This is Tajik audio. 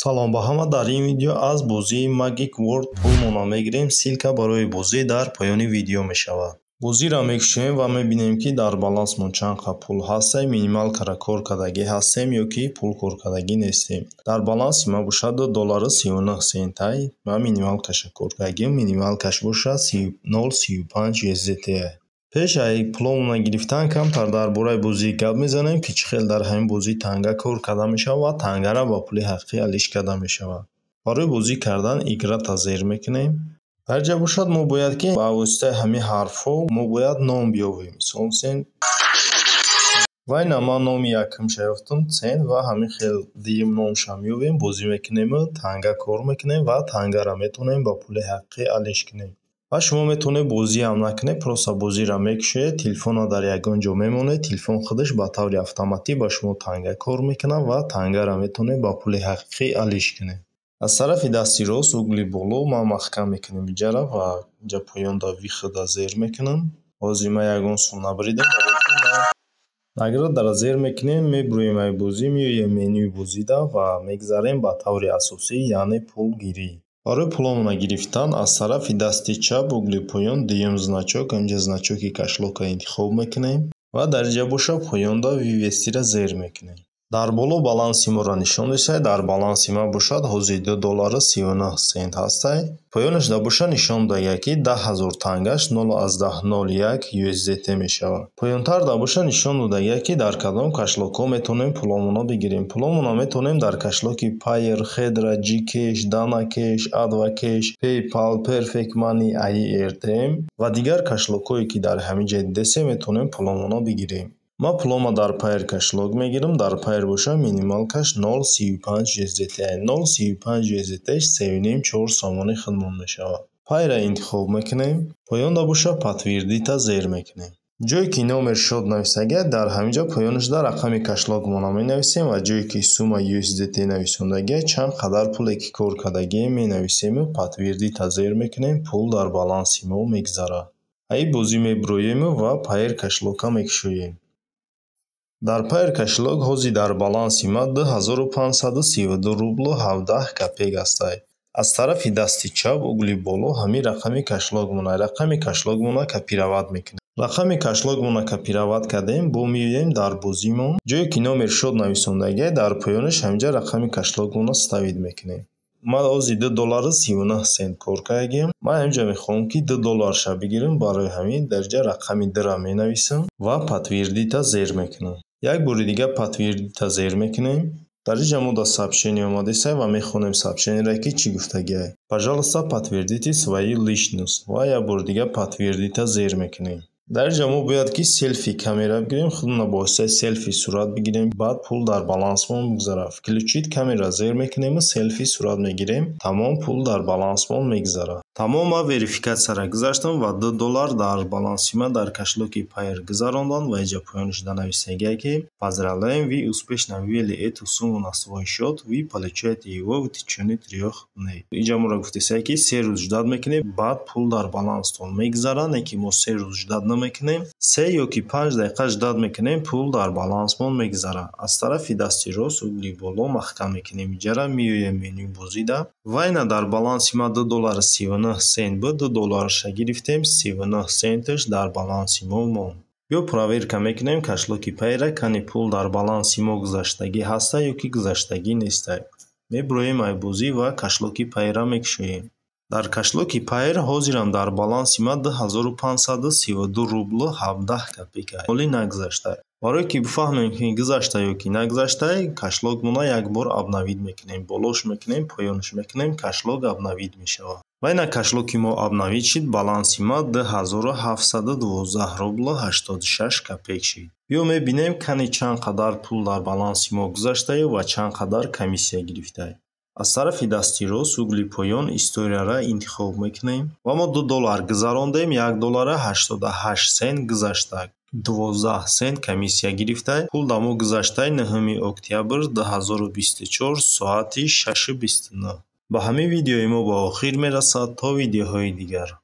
Салом ба ҳама. Дар ин видео аз бозии Magic Word пулмона мегирем. Ссылка барои бозӣ дар поёни видео мешавад. Бозиро мекушоем ва мебинем, ки дар балансмон чанд қа пул ҳастем, минималкара кор кардагӣ ҳастем ё ки пул кор кардагӣ нестем. Дар баланси ма бошад 2 доллару 39 центай. Ма минималкаша кор кардагим, минималкаш бошад 0,35 USDT. Пеш ай пуломона гирифтан камтар дар бораи бозӣ гап мезанем, ки чӣ хел дар ҳамин бозӣ танга кор карда мешавад ва тангара ба пули ҳақиқӣ алиш карда мешавад. Барои бозӣ кардан играть а зер мекунем. Дар ҷа бошад, мо бояд ки ба воситаи ҳамин ҳарфҳо мо бояд ном биёбем. Мисол, сен ва ина ман номи якумша ёфтам, цен, ва ҳамин хел дуюм номша меёбем, бозӣ мекунему танга кор мекунем ва тангара метавонем ба пули ҳақиқӣ алиш кунем. Ва шумо метавонед бозиам накунед, просто бозиро мекушоед, телефонро дар ягон ҷо мемонед, телефон худаш ба таври автоматӣ ба шумо танга кор мекунад ва тангаро метавонед ба пули ҳақиқӣ алиш кунед. Аз тарафи дасти рост, угли боло, ман маҳкам мекунем иҷара ва инҷа поёнда выход а зер мекунам. Ҳозир ман ягон сум набаридам, барои ки ман награда ро зер мекунем, мебуроем ай бозӣ, меоем менюи бозида ва мегзарем ба таври асосӣ, яъне пулгирӣ. Барои пуломона гирифтан аз тарафи дасти чап, угли поён, дуюм значок, инҷа значоки кошелёк а интихоб мекунем ва дар инҷа боша поёнда вывести ра зер мекунем. Дар боло баланси моро нишон десай, дар баланси ман бошад ҳозир 2 доллару 39 цент ҳастай. Поёнашда боша нишон додага, ки 10 000 тангаш 0,01 USDT мешавад. Поёнтарда боша нишон додага, ки дар кадом кошелёк ҳо метавонем пуломона бигирем. Пуломона метавонем дар кошелёк и Payeer, Хедра, Gcash, Dana Cash, AdvCash, PayPal, Perfect Money, AirTM ва дигар кошелёк ҳое, ки дар ҳамин ҷа дидесем, метавонем пуломона бигирем. Ман пулома дар Payeer кошелёк мегирам, дар Payeer боша минималкаш 0,35 USDT. 0,35 USDT 3,5-4 сомони худмон мешавад. Payeer а интихоб мекунем, поёнда боша подтвердить а зер мекунем. Ҷое ки номер счёт нависагиад, дар ҳамин ҷо поёнашда рақами кошелёк мона менависем ва ҷое ки сумма USDT нависондагиад, чанд қадар пуле ки кор кардагием менависему подтвердить а зер мекунем, пул дар баланси мо мегзарад. Аи бозӣ мебуроему ва Payeer кошелёк а мекушоем. Дар Payeer кошелёк ҳозир дар баланси ман 2532 рублу 17 копеек ҳастай. Аз тарафи дасти чап, угли боло, ҳамин рақами кошелёк мона, рақами кошелёк мона копировать мекунем. Рақами кошелёк мона копировать кардем, бо меоем дар бозимон. Ҷое ки номер счёт нависондагиад, дар поёнаш ҳаминҷа рақами кошелёк мона вставить мекунем. Ман ҳозир 2 доллару 39 цент кор кардагиам. Ман ҳаминҷа мехоҳам, ки 2 долларша бигирам, барои ҳамин дар инҷа рақами дура менависам ва подтвердить а зер мекунам. Як бори дигар подтвердить а зер мекунем. Дар инҷа мо дар сообщение омадесай ва мехонем сообщение ро, ки чӣ гуфтагиай. Пожалуйста, подтвердите свою личность, ва як бори дигар подтвердить а зер мекунем. Дар инҷа мо бояд ки селфи камера бигирем, худмона бо воситаи селфи сурат бигирем, баъд пул дар балансмон мегзарад. Включить камера зер мекунему селфи сурат мегирем, тамом, пул дар балансмон мегзарад. Тамом, ман верификатсияро гузаштам ва 2 доллар дар баланси ман дар кошелёк и Payeer гузаронданд ва инҷа поёнашда нависагиай, ки поздравляем, вы успешно вывели эту сумму на свой счёт, вы получаете его в течение 3 дней. Инҷа моро гуфтесай, ки 3 рӯз ждать мекунем, баъд пул дар баланстон мегзарад, не ки мо 3 рӯз ждать намекунем, 3 ё ки 5 дақиқа ждать мекунем, пул дар балансмон мегзарад. Аз тарафи дасти рост, угли боло, маҳкам мекунем иҷара, меоем менюи бозида ва ина дар баланси ман 2 доллару 39 цент буд, 2 долларша гирифтем, 39 центаш дар баланси мо монд. Биё проверка мекунем кошелёк и Payeer а, кани пул дар баланси мо гузаштагӣ ҳаста ё ки гузаштагӣ нестай. Мебуроем ай бозӣ ва кошелёк и Payeer а мекушоем. Дар кошелёк и Payeer ҳозирам дар баланси ман 2532 рублу 17 копейка ҳоли нагузашта. Барое ки бифаҳмем, ки гузашта ё ки нагузашта, кошелёк мона як бор обновить мекунем, болош мекунем, поёнаш мекунем, кошелёк обновить мешавад. Ва ина кошелёк и мо обновить шид, баланси ма 2712 рублу 86 копеек шид. Биё мебинем, кани чанд қадар пул дар баланси мо гузаштаю ва чанд қадар комиссия гирифтае. Аз тарафи дасти рост, угли поён, история ра интихоб мекунем ва мо 2 доллар гузарондем, 1 доллара 88 цент гузашта, 12 цент комиссия гирифтай. Пул дар мо гузаштай 9 октябр 2024 соати 6:29. Ба ҳамин видеои мо ба охир мерасад. То видеоҳои дигар.